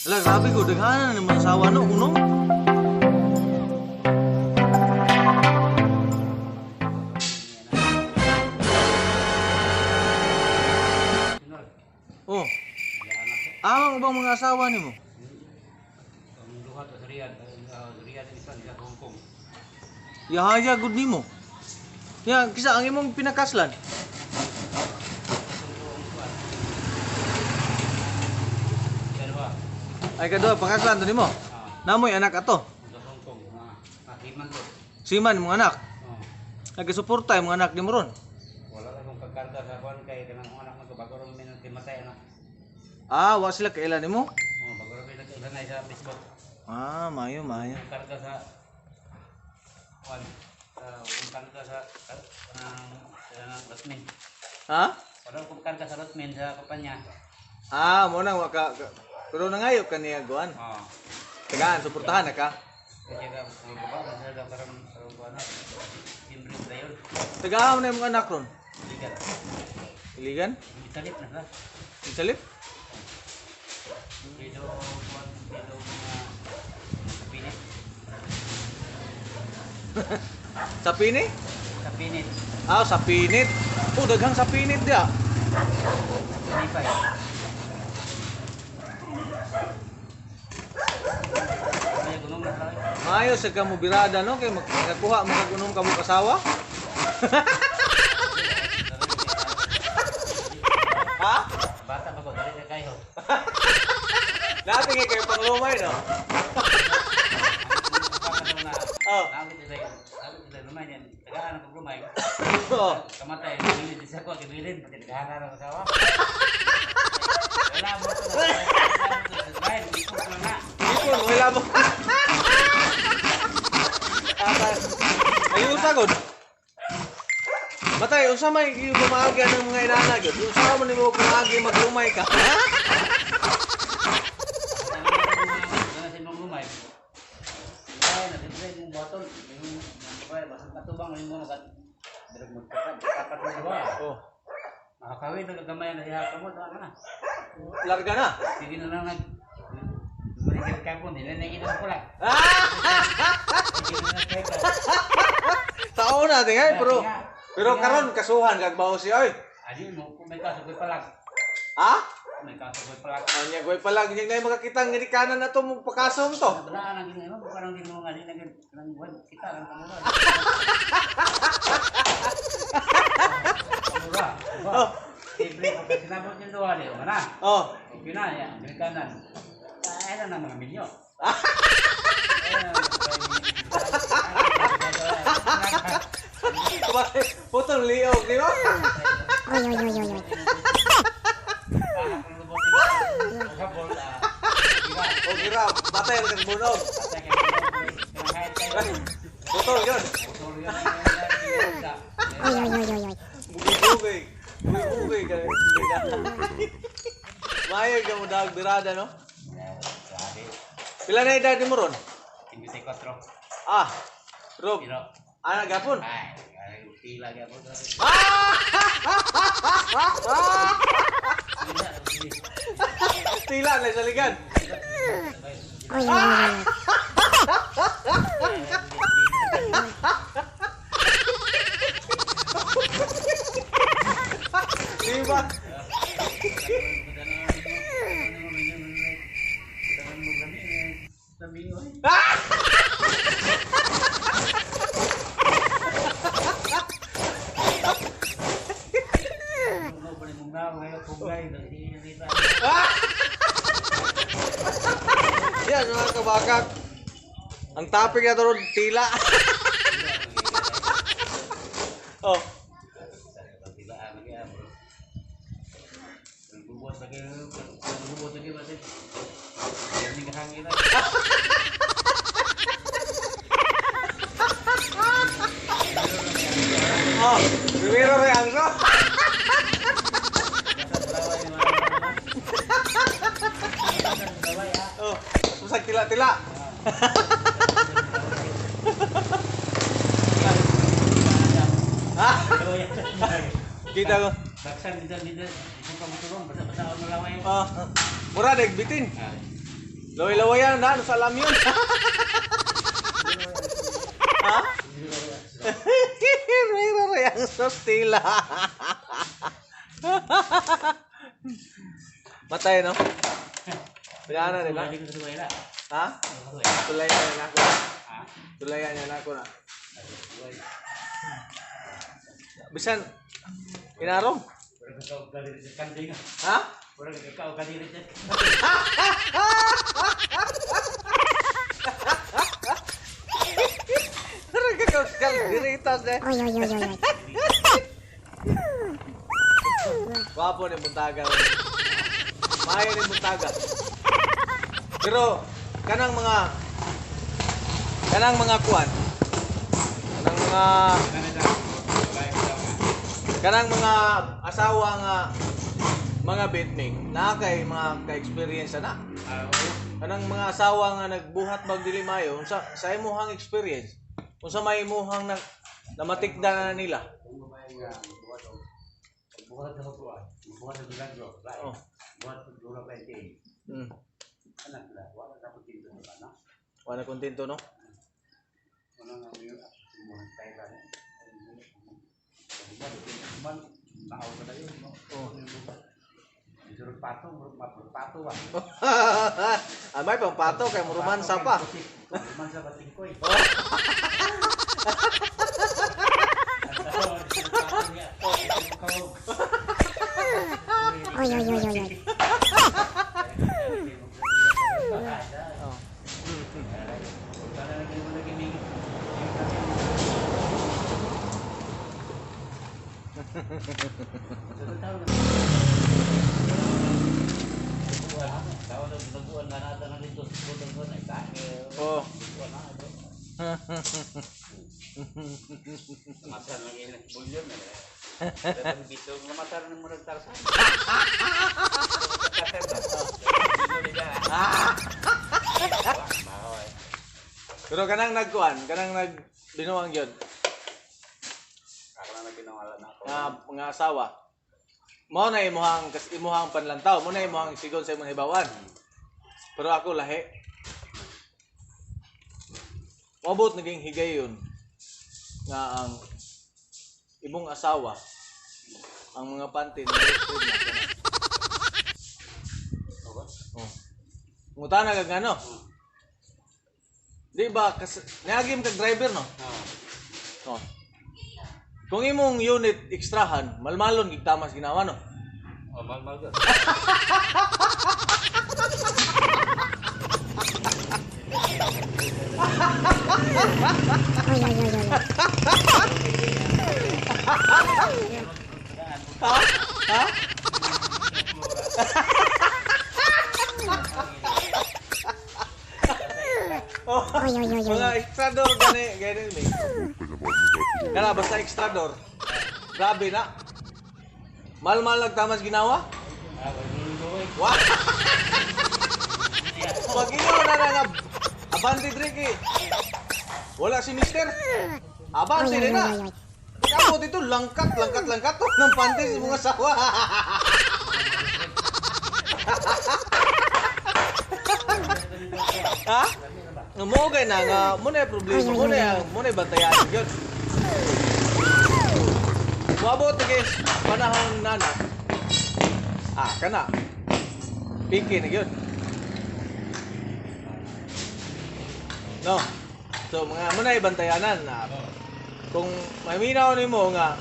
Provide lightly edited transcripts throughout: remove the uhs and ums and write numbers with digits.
Ala, grabe ko, daghanan ni mga asawa no, unom. Oh. Amang ubang mga asawa nimo? Ang duha to sa Riyadh, ang Riyadh ang isa nila sa Hong Kong. Yahaya gud nimo. Ya, kisa ang imong pinakaslan. Dalawa. Ay kadua pakaslan to nimo. Ah, Namoy anak ato. sa Hong Kong, mga kakiman to. Siman imong anak. Oh. Nagsuporta imong anak nimo ron. Wala lang kong kakarga sa kuan kay kanang anak mo bago ro mi nang timatay anak. Ah, wa sila kaila nimo? Oh, bago ro mi nag sa Facebook. Ah, mayo mayo. Kung karga sa kuan sa kung karga sa kanang sa Rotmin. Ha? Wala kong karga sa Rotmin sa kumpanya. Ah, mo nang wa ka pero nangayo ka niya guan. Oh. Tagaan suportahan na ka. Kaya ka kung baba man sa karon karon kuan na. Simple na yun. Tagaan mo na imong anak ron. Ligat. Iligan? Italip na ba? Salip? Dito kuan dito mga pinit. Sa pini? Sa pinit. Ah, sa pinit. Oh, daghang sa pinit dia. Pinipay. Kaya gunong na tayo. Maayo sa kamo birada no kay makakuha makagunom kamo kasawa. Ha? Bata pa ko, dali na kayo. Dati kay kayo panglumay no. Oh. Nawit sila, nawit sila lumay yan. Tagaan ang paglumay. Oh. Kamatay, bilin sa ko, kibilin, pati naghahangar ang asawa. Wala mo ito na. Wala mo ito sa drive, ikot lang na. Ipon wala mo. Ayusa gud. Matay, unsa may gumaagi ng mga inana gud? Unsa man nimo gumaagi maglumay ka? Wala sa imong lumay. Ay, nasibre mong botol. Yung babae, basta katubang mo magat. Dirag magkapat, kapat mo diba? Oh, Makakawin na gamay na siya kamo, tama na. larga na. Sige na lang nag Bumalik ka po, nila na inom ko lang. Sige na lang kayo. Tao na tingay, pero pero karon kasuhan kag bao siya oy. Adi mo, kung may kaso ko'y palag. Ha? May kaso ko'y palag. Anya koy palag nya ngay makakita nga ni kanan na to mo pakasom to. Wala nang ginoo, parang ginoo nga nila nang buwan kita lang kamura. Kamura. Oh. Siyempre, pagka sinabot yung duha niyo, na. Oh. Okay na, yan, kanan. Ay, na mga milyo. Putol liog, di ba? O gira, batay ra kag bunog. Putol yun. Bugay-bugay. Bugay-bugay ka. Maayo ka mo dag birada no? Pila na edad mo ron? 54. Ah. Rob. Pero, Ana gapon. ay, pila gyapon. Tila na sa ligan. Di ba? Yan mga kabakak. Ang topic na to ron, tila. Oh. Oh, primero re angso. Oh, susag tila-tila. Ha? Kita ko. Baksan dito dito, dito ka matulong, basta-basta ako nalaway. Oh, mura deg bitin. Ah, Laway-lawayan na, sa alam yun. Ha? Meron rin ang sostila. Matay, no? Wala na, di ba? Ha? Tulayan niya na ako. Tulayan niya na ako na. Bisan, inarong? Ha? Kalgiritas eh. Gwapo ni Buntaga. Maayo ni Buntaga. Pero kanang mga kuan. Kanang mga asawa nga mga bitming na kay mga ka-experience na. Kanang mga asawa nga nagbuhat bag dili maayo unsa sa imuhang experience? Unsa may imuhang na namatikda na nila? Buhat sa kuan, buhat sa milagro, Oh. buhat sa dura pa Anak la, wala na ko tinto sa anak. Wala kontento, no? Wala na mo yung pera. Man, tao ka na yun, no? Oh. Surut pato, murag pato ba? Ah, may pangpato kay murumansa pa. Romansa pa tingkoy. Oh. Oh. Masal lagi ng bulyon eh. Dito mamasar ng murag tarsan. Pero kanang nagkuan, kanang nag binuang yun, Ako na nagbinuang na ako. nga mga asawa. Mao na imuhang kas imuhang panlantaw, mo na imuhang sigon sa imong hibawan. Pero ako lahi. Mabot naging higayon nga ang imong asawa ang mga panty na na kana. Oh. Ngutana kag ano? Di ba kas niagim kag driver, no? Oo. Oh. Kung imong unit ekstrahan, malmalon gig tamas ginawa, no? Oh, mal-mal ko. Ha? Ha? Oh, mga ekstrador gani gani ni. Kana basta ekstrador. Grabe na. Malmal nagtamas ginawa? Wa. Pag ingon na na nga abante driki. Wala si mister. Abante din na. Kamo dito langkat langkat langkat to ng panty sa mga sawa. Ha? Mo gay na nga mo na problema, mo na bantayan gyud. Moabot guys, panahon nana. Ah, kana. Piki na gyud. No. So mga mo na bantayanan na kung maminaw nimo nga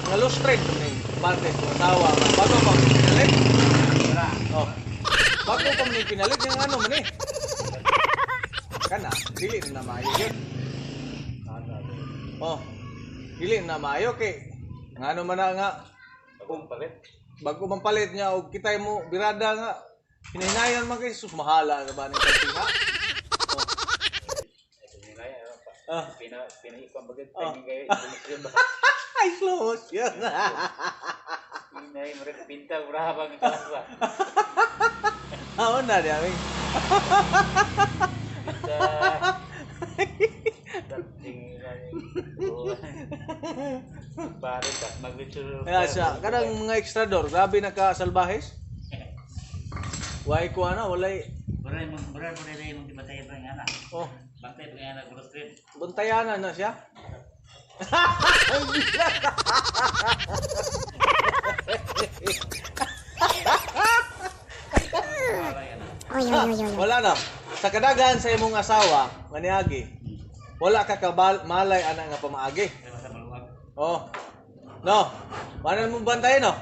nga loose thread ning panty sa asawa nga bago pa mo pinalit. Oh. Bago pa mo pinalit yung ano man eh. Kana, dili na maayo gyud. Oh. Dili na maayo kay ngano man na nga Bagong palit. Bago man palit niya og kitay mo birada nga hinahinayan man kay sus mahala ka ba ning kantina. Oh. Ah. Pina pinaikwan bagay Oh. timing kayo. Ay, slow motion. Pinay murag pinta murah bang itaas ba. Oo na di aming. Pinta. Pare ka maglitsur. Kaya siya, kanang mga ekstrador, grabe na ka salbahes. Way ko ana, walay Buray mo buray mo dili mo gibantay pa nga na. Oh, Bantay pa nga na gulos rin. bantayanan na siya. Wala yan. Wala na. Sa kadaghan sa imong asawa, nga niagi, wala ka kabal malay ana nga pamaagi. Kaya sa maluwag. Oh. No. Wala mo bantay no?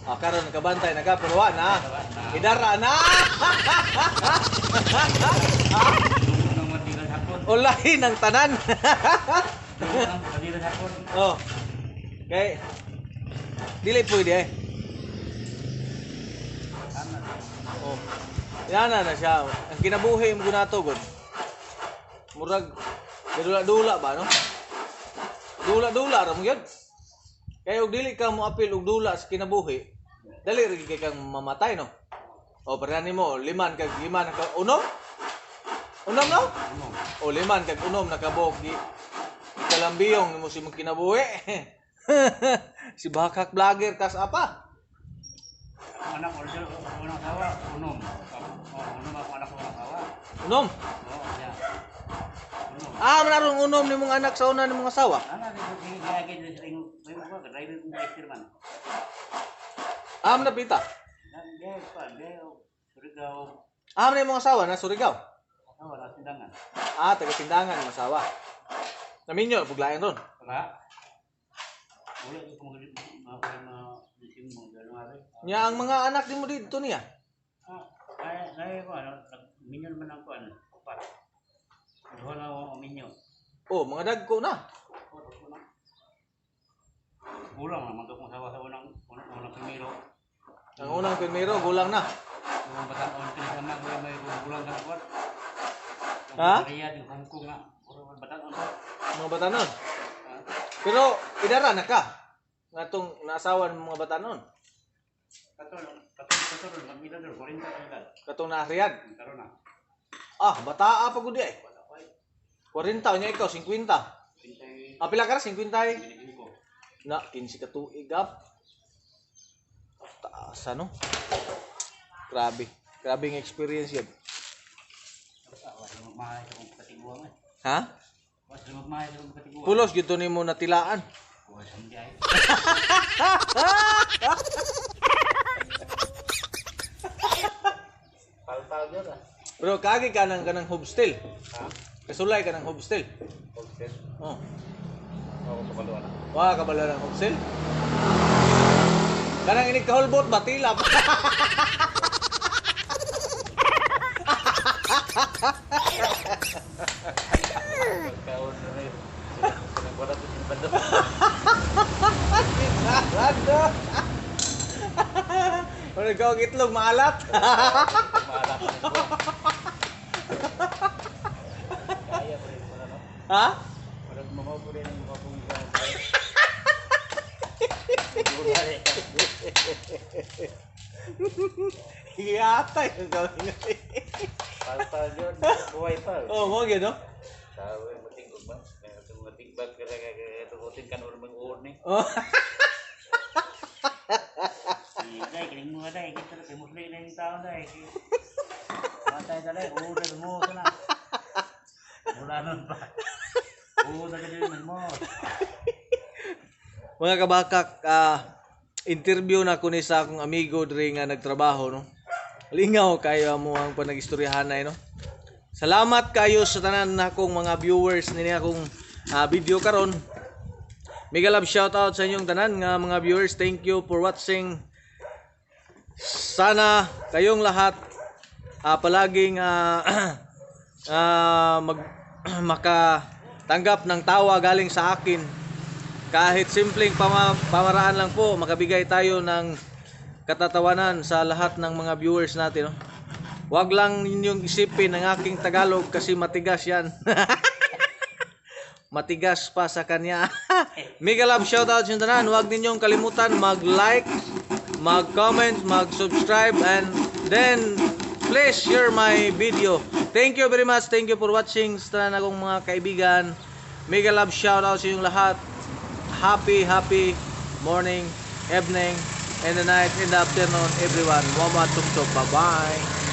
Ah, karon kabantay na ka pero wa na. Idara na. Nung matigas hapon. Ulahin ang tanan. Nung matigas hapon. Oh. Kay dili pwede eh. Tama. Oh. Yana na siya. Ang kinabuhi mo gunato gud. Murag dula-dula ba no? Dula-dula ra mo gyud. Kay og dili ka mo apil og dula sa kinabuhi, dali ra gyud kay kang mamatay no. O para nimo liman kag liman ka unom? Unom no? Ano? O liman kag unom nakabuok gi kalambiyong nimo si mong kinabuhi. Si Bakak Vlogger kas apa? Ang anak order unang sawa, unom. Oh, unom ako anak unang sawa. Unom. Oo, siya. Unom. Ah, manarong unom nimong anak sa una nimong asawa. Ana di ko gihagi diri sa imong imong ko driver kong driver man. Ah, manapita. Biyahe pa, biyahe og Surigao. Ah, man imong asawa na Surigao. Asawa na sindangan. Ah, taga Sindangan imong asawa. Naminyo puglayan ron. Wala. Wala ko kung mga mga disim mo dalo nga rin. Nya ang mga anak nimo didto niya. Ah, ay ay ko ano, minyo naman ang kuan. Upat. Duha na ako minyo. Oh, mga dagko na. Oh, dako na. Kulang naman to kung sawa sa unang unang, unang primero. Ang unang primero gulang na. Yung bata on pinasama ko may kulang sa kuan. Ha? Riyadh, yung Hong Kong nga. Puro bata on to. Mga batanon. Ha? Pero idara na ka ngatong naasawa ng mga batanon. Kato, kato, kato, mag-edad, 40 ka edad. Katong na Riyadh. Karon na. Ah, bataa pa gud ay. Wala pa eh. 40 nya ikaw 50. 20 Ah, pila ka ra 50 eh. 25. Na 15 ka tuig gap. Taas ano? Grabe. Grabe ang experience yun. Basta wala magmahay sa kong katiguang eh. Ha? Wala magmahay sa kong katiguang. Pulos gyud to nimo natilaan. Wala sa hindi ay. Palpal yun ah. Pero kagi ka ng kanang hobstel. Ha? Kasulay ka ng hobstel. Hobstel? Oh. Ako kabalo na. Wa kabalo ng hobstel. Kanang inig kahulbot ba tila pa. Pagkaon na rin. Wala ko sinbando. Sarado. Wala ka og itlog maalat. Maalat na ito. Kaya ko rin wala no? Ha? Wala mga po rin ang mga pong Yata yung gawin. Palpal yun. Buhay pa. Oh, mo gyud no? Sabi, matingog ba? Matingbag ka na kagatugutin ka noon mag-uod ni. Oh. Day, kining mo day, kita kay musli na yung tao day. Matay ka day, uod na mo na. Wala nun pa. Uod na ka din mo. Mga kabakak, interview na ko ni sa akong amigo diri nga nagtrabaho no. Lingaw kayo mo ang panagistoryahan no. Salamat kayo sa tanan nakong mga viewers nini akong video karon. Mega love shoutout sa inyong tanan nga mga viewers. Thank you for watching. Sana kayong lahat palaging mag makatanggap ng tawa galing sa akin. Kahit simpleng pamaraan lang po, makabigay tayo ng katatawanan sa lahat ng mga viewers natin. No? Huwag lang ninyong isipin ang aking Tagalog kasi matigas yan. Matigas pa sa kanya. Mega love shoutout sa tanan. Huwag ninyong kalimutan mag-like, mag-comment, mag-subscribe, and then please share my video. Thank you very much. Thank you for watching sa tanan akong mga kaibigan. Mega love shoutout sa inyong lahat. Happy, happy morning, evening, and the night, in the afternoon, everyone. Mama Tuk Tuk. Bye-bye.